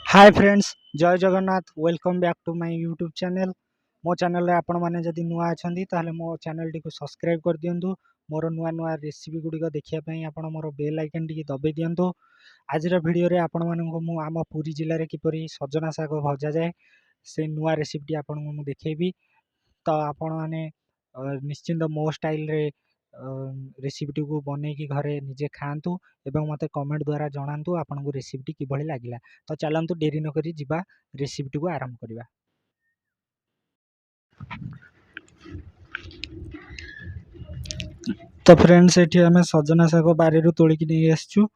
Hi friends, Jai Jagannath. Welcome back to my YouTube channel. ମୋ ଚ୍ୟାନେଲ୍ରେ ଆପଣମାନେ ଯଦି ନୂଆ ଅଛନ୍ତି, ତାହେଲେ ମୋ ଚ୍ୟାନେଲ୍ଟିକୁ ସବସ୍କ୍ରାଇବ୍ କରିଦିଅନ୍ତୁ। ମୋର ନୂଆ ନୂଆ ରେସିପି ଗୁଡ଼ିକ ଦେଖିବା ପାଇଁ ଆପଣ ମୋର ବେଲ୍ ଆଇକନ୍ ଟିକେ ଦବାଇ ଦିଅନ୍ତୁ। ଆଜିର ଭିଡ଼ିଓରେ ଆପଣମାନଙ୍କୁ ମୁଁ ଆମ ପୁରୀ ଜିଲ୍ଲାରେ କିପରି ସଜନା ଶାଗ ଭଜାଯାଏ, ସେ ନୂଆ ରେସିପିଟି ଆପଣଙ୍କୁ ମୁଁ ଦେଖେଇବି। ତ ଆପଣମାନେ ନିଶ୍ଚିନ୍ତ ମୋ ଷ୍ଟାଇଲ୍ରେ ରେସିପିଟିକୁ ବନେଇକି ଘରେ ନିଜେ ଖାଆନ୍ତୁ ଏବଂ ମୋତେ କମେଣ୍ଟ ଦ୍ୱାରା ଜଣାନ୍ତୁ ଆପଣଙ୍କୁ ରେସିପିଟି କିଭଳି ଲାଗିଲା। ତ ଚାଲନ୍ତୁ, ଡେରି ନକରି ଯିବା, ରେସିପିଟିକୁ ଆରମ୍ଭ କରିବା। ତ ଫ୍ରେଣ୍ଡସ୍, ଏଠି ଆମେ ସଜନା ଶାଗ ବାରିରୁ ତୋଳିକି ନେଇ ଆସିଛୁ।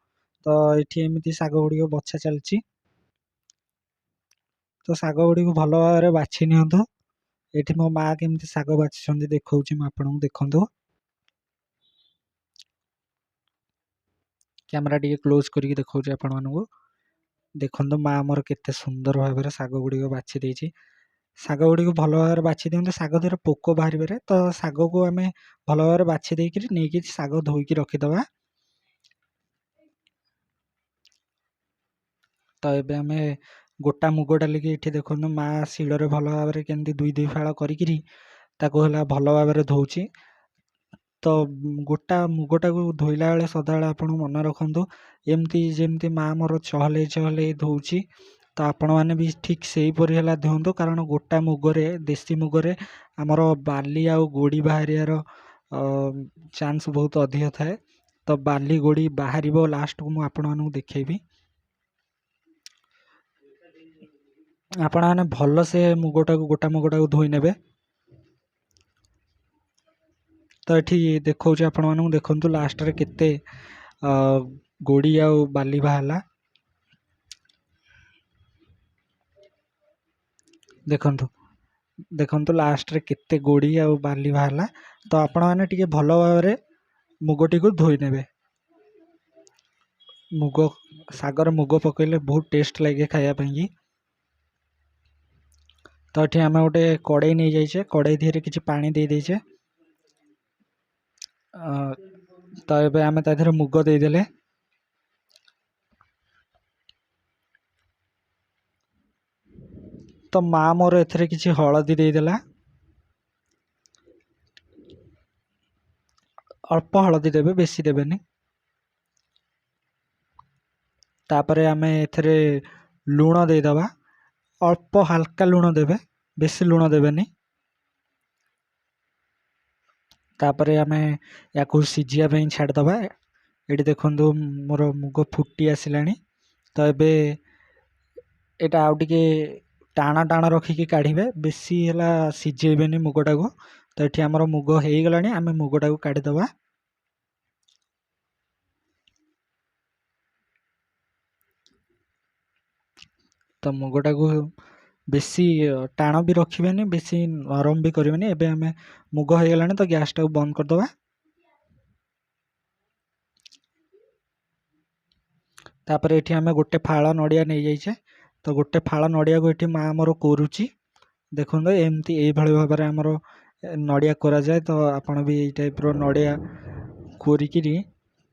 ତ ଏଠି ଏମିତି ଶାଗ ଗୁଡ଼ିକ ବଛା ଚାଲିଛି। ତ ଶାଗ ଗୁଡ଼ିକୁ ଭଲ ଭାବରେ ବାଛି ନିଅନ୍ତୁ। ଏଠି ମୋ ମା କେମିତି ଶାଗ ବାଛୁଛନ୍ତି ଦେଖାଉଛି ମୁଁ ଆପଣଙ୍କୁ, ଦେଖନ୍ତୁ। କ୍ୟାମେରା ଟିକେ କ୍ଲୋଜ୍ କରିକି ଦେଖାଉଛି ଆପଣମାନଙ୍କୁ। ଦେଖନ୍ତୁ, ମା ଆମର କେତେ ସୁନ୍ଦର ଭାବରେ ଶାଗ ଗୁଡ଼ିକ ବାଛି ଦେଇଛି। ଶାଗ ଗୁଡ଼ିକୁ ଭଲ ଭାବରେ ବାଛି ଦିଅନ୍ତୁ। ଶାଗ ଦେହରେ ପୋକ ବାହାରିପାରେ। ତ ଶାଗକୁ ଆମେ ଭଲ ଭାବରେ ବାଛି ଦେଇକିରି ନେଇକି ଶାଗ ଧୋଇକି ରଖିଦେବା। ତ ଏବେ ଆମେ ଗୋଟା ମୁଗ ଡାଲିକି ଏଠି ଦେଖନ୍ତୁ, ମା ଶିଳରେ ଭଲ ଭାବରେ କେମିତି ଦୁଇ ଦୁଇ ଫାଳ କରିକିରି ତାକୁ ହେଲା ଭଲ ଭାବରେ ଧୋଉଛି। ତ ଗୋଟା ମୁଗଟାକୁ ଧୋଇଲା ବେଳେ ସଦାବେଳେ ଆପଣ ମନେ ରଖନ୍ତୁ, ଏମିତି ଯେମିତି ମା ମୋର ଚହଲେଇ ଚହଲେଇ ଧୋଉଛି, ତ ଆପଣମାନେ ବି ଠିକ୍ ସେଇପରି ହେଲା ଧୁଅନ୍ତୁ। କାରଣ ଗୋଟା ମୁଗରେ, ଦେଶୀ ମୁଗରେ ଆମର ବାଲି ଆଉ ଗୋଡ଼ି ବାହାରିବାର ଚାନ୍ସ ବହୁତ ଅଧିକ ଥାଏ। ତ ବାଲି ଗୋଡ଼ି ବାହାରିବ, ଲାଷ୍ଟକୁ ମୁଁ ଆପଣମାନଙ୍କୁ ଦେଖେଇବି। ଆପଣମାନେ ଭଲସେ ମୁଗଟାକୁ, ଗୋଟା ମୁଗଟାକୁ ଧୋଇ ନେବେ। ତ ଏଠି ଦେଖାଉଛି ଆପଣମାନଙ୍କୁ, ଦେଖନ୍ତୁ ଲାଷ୍ଟରେ କେତେ ଗୋଡ଼ି ଆଉ ବାଲି ବାହାରିଲା। ଦେଖନ୍ତୁ, ଦେଖନ୍ତୁ, ଲାଷ୍ଟରେ କେତେ ଗୋଡ଼ି ଆଉ ବାଲି ବାହାରିଲା। ତ ଆପଣମାନେ ଟିକେ ଭଲ ଭାବରେ ମୁଗଟିକୁ ଧୋଇ ନେବେ। ମୁଗ ଶାଗରେ ମୁଗ ପକାଇଲେ ବହୁତ ଟେଷ୍ଟ ଲାଗେ ଖାଇବା ପାଇଁକି। ତ ଏଠି ଆମେ ଗୋଟେ କଡ଼େଇ ନେଇଯାଇଛେ, କଡ଼େଇ ଦେହରେ କିଛି ପାଣି ଦେଇ ଦେଇଛେ। ତ ଏବେ ଆମେ ତା ଦେହରେ ମୁଗ ଦେଇଦେଲେ। ତ ମା ମୋର ଏଥିରେ କିଛି ହଳଦୀ ଦେଇଦେଲା। ଅଳ୍ପ ହଳଦୀ ଦେବେ, ବେଶୀ ଦେବେନି। ତାପରେ ଆମେ ଏଥିରେ ଲୁଣ ଦେଇଦେବା। ଅଳ୍ପ ହାଲକା ଲୁଣ ଦେବେ, ବେଶୀ ଲୁଣ ଦେବେନି। ତାପରେ ଆମେ ୟାକୁ ସିଝିବା ପାଇଁ ଛାଡ଼ିଦେବା। ଏଇଠି ଦେଖନ୍ତୁ, ମୋର ମୁଗ ଫୁଟି ଆସିଲାଣି। ତ ଏବେ ଏଇଟା ଆଉ ଟିକେ ଟାଣ ଟାଣ ରଖିକି କାଢ଼ିବେ, ବେଶୀ ହେଲା ସିଝେଇବେନି ମୁଗଟାକୁ। ତ ଏଠି ଆମର ମୁଗ ହେଇଗଲାଣି, ଆମେ ମୁଗଟାକୁ କାଢ଼ିଦେବା। ତ ମୁଗଟାକୁ ବେଶୀ ଟାଣ ବି ରଖିବେନି, ବେଶୀ ନରମ ବି କରିବେନି। ଏବେ ଆମେ ମୁଗ ହେଇଗଲାଣି, ତ ଗ୍ୟାସଟାକୁ ବନ୍ଦ କରିଦେବା। ତାପରେ ଏଠି ଆମେ ଗୋଟେ ଫାଳ ନଡ଼ିଆ ନେଇଯାଇଛେ। ତ ଗୋଟେ ଫାଳ ନଡ଼ିଆକୁ ଏଠି ମା ଆମର କୋରୁଛି। ଦେଖନ୍ତୁ, ଏମିତି ଏଇଭଳି ଭାବରେ ଆମର ନଡ଼ିଆ କୋରାଯାଏ। ତ ଆପଣ ବି ଏଇ ଟାଇପ୍ର ନଡ଼ିଆ କୋରିକିରି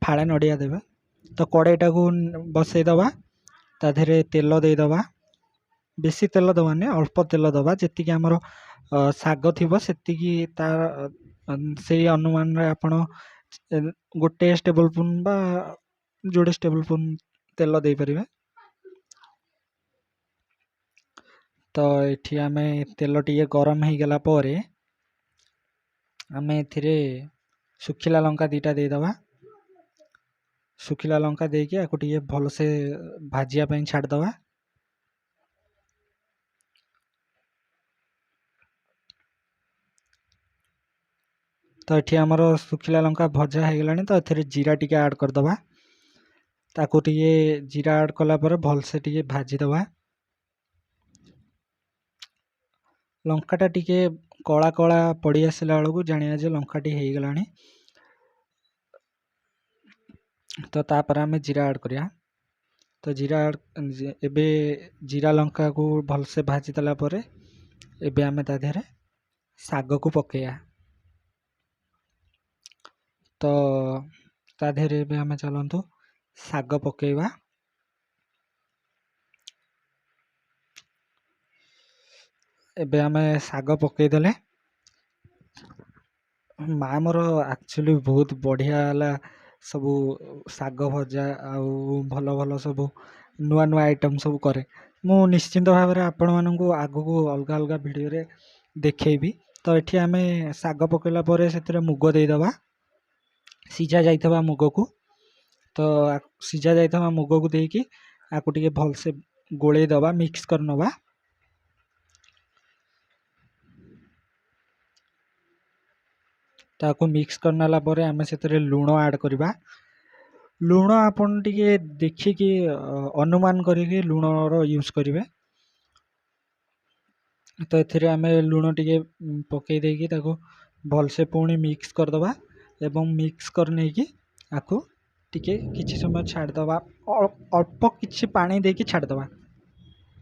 ଫାଳେ ନଡ଼ିଆ ଦେବେ। ତ କଡ଼େଇଟାକୁ ବସେଇଦେବା, ତା ଦେହରେ ତେଲ ଦେଇଦେବା। ବେଶୀ ତେଲ ଦେବାନି, ଅଳ୍ପ ତେଲ ଦେବା। ଯେତିକି ଆମର ଶାଗ ଥିବ ସେତିକି, ତା ସେଇ ଅନୁମାନରେ ଆପଣ ଗୋଟେ ଟେବଲ୍ ସ୍ପୁନ୍ ବା ଯୋଡ଼େ ଟେବଲ୍ ସ୍ପୁନ୍ ତେଲ ଦେଇପାରିବେ। ତ ଏଠି ଆମେ ତେଲ ଟିକେ ଗରମ ହେଇଗଲା ପରେ ଆମେ ଏଥିରେ ଶୁଖିଲା ଲଙ୍କା 2ଟା ଦେଇଦେବା। ଶୁଖିଲା ଲଙ୍କା ଦେଇକି ଆକୁ ଟିକେ ଭଲସେ ଭାଜିବା ପାଇଁ ଛାଡ଼ିଦେବା। ତ ଏଠି ଆମର ଶୁଖିଲା ଲଙ୍କା ଭଜା ହେଇଗଲାଣି। ତ ଏଥିରେ ଜିରା ଟିକେ ଆଡ଼୍ କରିଦେବା। ତାକୁ ଟିକେ ଜିରା ଆଡ଼୍ କଲା ପରେ ଭଲସେ ଟିକେ ଭାଜିଦେବା। ଲଙ୍କାଟା ଟିକେ କଳା କଳା ପଡ଼ି ଆସିଲା ବେଳକୁ ଜାଣିବା ଯେ ଲଙ୍କାଟି ହେଇଗଲାଣି। ତ ତାପରେ ଆମେ ଜିରା ଆଡ଼୍ କରିବା। ତ ଜିରା ଆଡ଼୍, ଏବେ ଜିରା ଲଙ୍କାକୁ ଭଲସେ ଭାଜି ଦେଲା ପରେ ଏବେ ଆମେ ତା ଦେହରେ ଶାଗକୁ ପକାଇବା। ତ ତା ଦେହରେ ଏବେ ଆମେ ଚାଲନ୍ତୁ ଶାଗ ପକାଇବା। ଏବେ ଆମେ ଶାଗ ପକାଇଦେଲେ। ମା ମୋର ଆକ୍ଚୁଆଲି ବହୁତ ବଢ଼ିଆ ହେଲା ସବୁ ଶାଗ ଭଜା ଆଉ ଭଲ ଭଲ ସବୁ ନୂଆ ନୂଆ ଆଇଟମ୍ ସବୁ କରେ। ମୁଁ ନିଶ୍ଚିନ୍ତ ଭାବରେ ଆପଣମାନଙ୍କୁ ଆଗକୁ ଅଲଗା ଅଲଗା ଭିଡ଼ିଓରେ ଦେଖେଇବି। ତ ଏଠି ଆମେ ଶାଗ ପକାଇଲା ପରେ ସେଥିରେ ମୁଗ ଦେଇଦେବା, ସିଝା ଯାଇଥିବା ମୁଗକୁ। ତ ସିଝା ଯାଇଥିବା ମୁଗକୁ ଦେଇକି ଆକୁ ଟିକେ ଭଲସେ ଗୋଳେଇ ଦେବା, ମିକ୍ସ କରିନେବା। ତାକୁ ମିକ୍ସ କରିନେଲା ପରେ ଆମେ ସେଥିରେ ଲୁଣ ଆଡ଼୍ କରିବା। ଲୁଣ ଆପଣ ଟିକେ ଦେଖିକି ଅନୁମାନ କରିକି ଲୁଣର ୟୁଜ୍ କରିବେ। ତ ଏଥିରେ ଆମେ ଲୁଣ ଟିକେ ପକାଇ ଦେଇକି ତାକୁ ଭଲସେ ପୁଣି ମିକ୍ସ କରିଦେବା ଏବଂ ମିକ୍ସ କରିନେଇକି ଆକୁ ଟିକେ କିଛି ସମୟ ଛାଡ଼ିଦେବା। ଅଳ୍ପ କିଛି ପାଣି ଦେଇକି ଛାଡ଼ିଦେବା,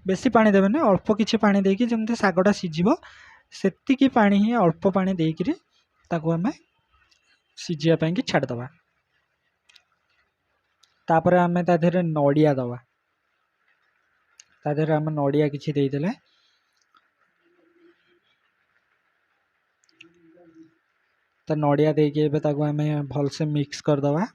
ବେଶୀ ପାଣି ଦେବେନି, ଅଳ୍ପ କିଛି ପାଣି ଦେଇକି ଯେମିତି ଶାଗଟା ସିଝିବ ସେତିକି ପାଣି ହିଁ ଅଳ୍ପ ପାଣି ଦେଇକିରି ତାକୁ ଆମେ ସିଝିବା ପାଇଁକି ଛାଡ଼ିଦେବା। ତାପରେ ଆମେ ତା ଦେହରେ ନଡ଼ିଆ ଦେବା। ତା ଦେହରେ ଆମେ ନଡ଼ିଆ କିଛି ଦେଇଦେଲେ। ତ ନଡ଼ିଆ ଦେଇକି ଏବେ ତାକୁ ଆମେ ଭଲସେ ମିକ୍ସ କରିଦେବା।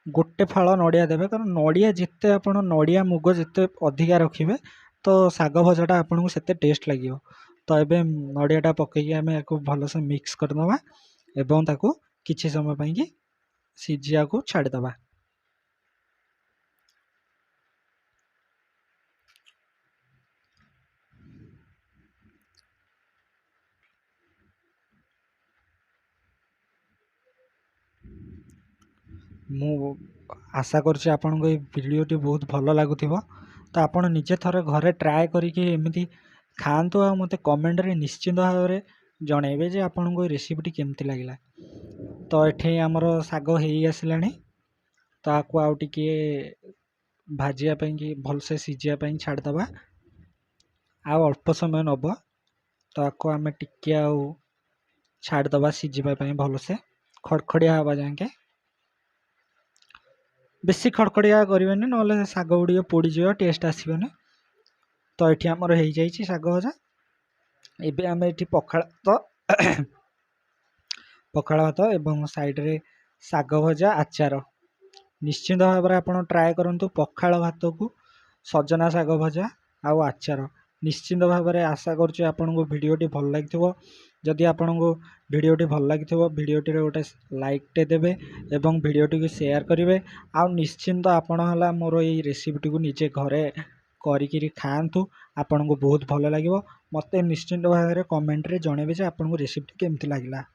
ଗୋଟେ ଫାଳ ନଡ଼ିଆ ଦେବେ, କାରଣ ନଡ଼ିଆ ଯେତେ ଆପଣ ନଡ଼ିଆ ମୁଗ ଯେତେ ଅଧିକା ରଖିବେ ତ ଶାଗ ଭଜାଟା ଆପଣଙ୍କୁ ସେତେ ଟେଷ୍ଟ ଲାଗିବ। ତ ଏବେ ନଡ଼ିଆଟା ପକାଇକି ଆମେ ୟାକୁ ଭଲସେ ମିକ୍ସ କରିଦେବା ଏବଂ ତାକୁ କିଛି ସମୟ ପାଇଁକି ସିଝିବାକୁ ଛାଡ଼ିଦେବା। ମୁଁ ଆଶା କରୁଛି ଆପଣଙ୍କୁ ଏଇ ଭିଡ଼ିଓଟି ବହୁତ ଭଲ ଲାଗୁଥିବ। ତ ଆପଣ ନିଜେ ଥରେ ଘରେ ଟ୍ରାଏ କରିକି ଏମିତି ଖାଆନ୍ତୁ ଆଉ ମୋତେ କମେଣ୍ଟରେ ନିଶ୍ଚିନ୍ତ ଭାବରେ ଜଣାଇବେ ଯେ ଆପଣଙ୍କୁ ଏଇ ରେସିପିଟି କେମିତି ଲାଗିଲା। ତ ଏଠି ଆମର ଶାଗ ହେଇ ଆସିଲାଣି, ତାକୁ ଆଉ ଟିକିଏ ଭାଜିବା ପାଇଁକି ଭଲସେ ସିଝିବା ପାଇଁ ଛାଡ଼ିଦେବା। ଆଉ ଅଳ୍ପ ସମୟ ନେବ, ତାକୁ ଆମେ ଟିକିଏ ଆଉ ଛାଡ଼ିଦେବା ସିଝିବା ପାଇଁ ଭଲସେ ଖଡ଼ଖଡ଼ିଆ ହେବା ଯାଏଁକେ। ବେଶୀ ଖଡ଼ଖଡ଼ିଆ କରିବେନି, ନହେଲେ ଶାଗ ଗୁଡ଼ିକ ପୋଡ଼ିଯିବ, ଟେଷ୍ଟ ଆସିବନି। ତ ଏଠି ଆମର ହେଇଯାଇଛି ଶାଗ ଭଜା। ଏବେ ଆମେ ଏଠି ପଖାଳ ଭାତ ଏବଂ ସାଇଡ଼୍ରେ ଶାଗ ଭଜା, ଆଚାର। ନିଶ୍ଚିନ୍ତ ଭାବରେ ଆପଣ ଟ୍ରାଏ କରନ୍ତୁ ପଖାଳ ଭାତକୁ ସଜନା ଶାଗ ଭଜା ଆଉ ଆଚାର। ନିଶ୍ଚିନ୍ତ ଭାବରେ ଆଶା କରୁଛି ଆପଣଙ୍କୁ ଭିଡ଼ିଓଟି ଭଲ ଲାଗିଥିବ। ଯଦି ଆପଣଙ୍କୁ ଭିଡ଼ିଓଟି ଭଲ ଲାଗିଥିବ, ଭିଡ଼ିଓଟିରେ ଗୋଟେ ଲାଇକ୍ଟେ ଦେବେ ଏବଂ ଭିଡ଼ିଓଟିକୁ ସେୟାର କରିବେ। ଆଉ ନିଶ୍ଚିନ୍ତ ଆପଣ ହେଲା ମୋର ଏଇ ରେସିପିଟିକୁ ନିଜେ ଘରେ କରିକିରି ଖାଆନ୍ତୁ, ଆପଣଙ୍କୁ ବହୁତ ଭଲ ଲାଗିବ। ମୋତେ ନିଶ୍ଚିନ୍ତ ଭାବରେ କମେଣ୍ଟରେ ଜଣାଇବେ ଯେ ଆପଣଙ୍କୁ ରେସିପିଟି କେମିତି ଲାଗିଲା।